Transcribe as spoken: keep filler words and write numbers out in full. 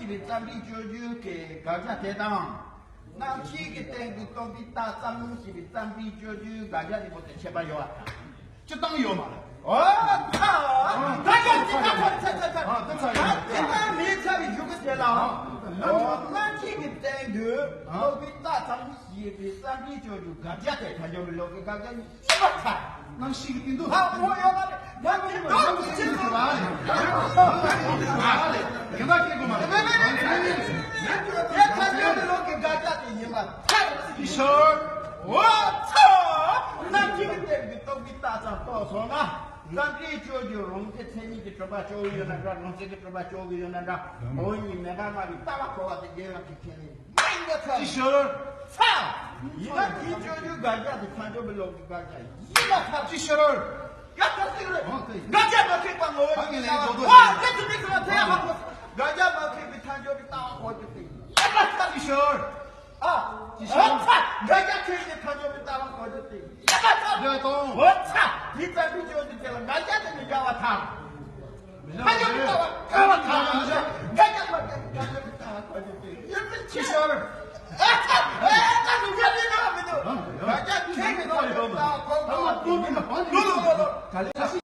པའི་རྩ་འགྲེལ་བཅུ་བཅུ་གི་དགག་བྱ་དེ་དང་། རྣམ་ཤེས་ཀྱི་སྟེང་དུ་རྟོག་པའི་རྟགས་ཙམ་ཞེས་པའི་རྩ་འགྲེལ་བཅུ་བཅུའི་དགག་བྱ་དེ་མོ་དེ་ཁྱད་པར་ཡོད་པ་དང་། སྤྱིར་བཏང་ཡོད་མ་རེད། ཨོ་ཚ། ད་ཁྱོད་ཅི་ད་ཁྱོད་ཚ་ཚ་ཚ། ཨ་དེ་ཚ་ཡོད། ད་དེ་ལྟར་མི་ཚ་བའི་རྒྱུ་གི་དེ་ལ། ཨ་རྣམ་ཤེས་ཀྱི་སྟེང་དུ་རྟོག་པའི་རྟགས་ཙམ་ཞེས་པའི་རྩ་འགྲེལ་བཅུ་བཅུ་དགག་བྱ་དེ་ཐལ་འགྱུར་བའི་ལུགས་ཀྱི་དགག་བྱ་ཡིན་པར་ཐལ། རྣམ་ཤེས་ཀྱི་སྟེང་དུ། ཨ་ཨོ་ཡོད་མ་རེད། ད་ཁྱོད་ཚོ་ཚོ་ཚོ་ཚོ་ཚོ་ཚོ། ཨ་རེད། དེ་འདྲ་སྐད་གོ་མ་རེད། དེ་ཐལ་འགྱུར་བའི་ལུགས་ཀྱི་དགག་བྱ་དེ་ཡིན་པར་ཐལ། ཨོ་ཚ། རྣམ་ཤེས་ཀྱི་སྟེང་དུ་རྟོག་པའི་རྟགས་ཙམ་རྟོགས་སོང་ན། རྩ་འགྲེལ་བཅུ་བཅུ་རང་རྩལ་མཚན་ཉིད་ཀྱིས་གྲུབ་པ་ཅོག་ཡོད་ན་འདྲ། རང་རྩལ་གྱིས་གྲུབ་པ་ཅོག་ཡོད་ན་འདྲ། འོ་ཉིད་མེད་པར་སྨྲ་བའི་ལྟ་བ་གོ་བ་དེ་འགལ་བ་དེ་ཁས་ལེན་མ་ཡིན་པ་ཚ། ཅི་ཞོར། ཚ། ཡིན་ན་དེའི་བཅུ་བཅུ་དགག་བྱ་དེ་ཐལ་འགྱུར་བའི་ལུགས་ཀྱི་དགག་བྱ་ཡིན་པར་ཐལ། ཅི་ཞོར། ཡ་ད་ཟིག་རེད། འོ་དེ། དགག་བྱ་མ་ཁེགས་པ་ངོ་བོ་ཉིད་ཀྱང་། ཨ་དེ་ཚོ་མི་ཚོ་ལ་ཐལ་ཡ་མ་གོ། དགག་བྱ་མ་ཁེགས་པའི་ཐལ་འགྱུར་བའི་ལྟ་བ་གོ་རྒྱུ་དེ་ཡིན་པར་ཐལ། ཅི་ཞོར། ཨ། ཅི་ཞིག་ཨོ་ཚ། དགག་བྱ་ཁྱོད་ཀྱི་ཐལ་འགྱུར་བའི་ལྟ་བ་གོ་རྒྱུ་དེ་ཡིན་པར་ཐལ། ཡོད་དང་། ཨོ་ཚ། དེ་ལྟ་བུའི་ཆོས་དེ་དེ་ལ་དགག་བྱ་དེ་མི་འགལ་བར་ཐལ། ཐལ་འགྱུར་བའི་ལྟ་བ་འགལ་བར་ཐལ། དགག་བྱ་མ་འགལ་བའི་ཐལ་འགྱུར་བའི་ལྟ་བ་གོ་རྒྱུ་དེ་ཡིན་པར་ཐལ། ཅི་ཞིག་ཨ་ཚ། ཨེ་ད་དུང་འགལ་ལེ་ན་མི་འདུག་དགག་བྱ་ཁྱོད་ཀྱི་ཐལ་འགྱུར་བའི་ལྟ་བ་གོ་དགོས་པ་དེ་ཡིན་པར་ཐལ།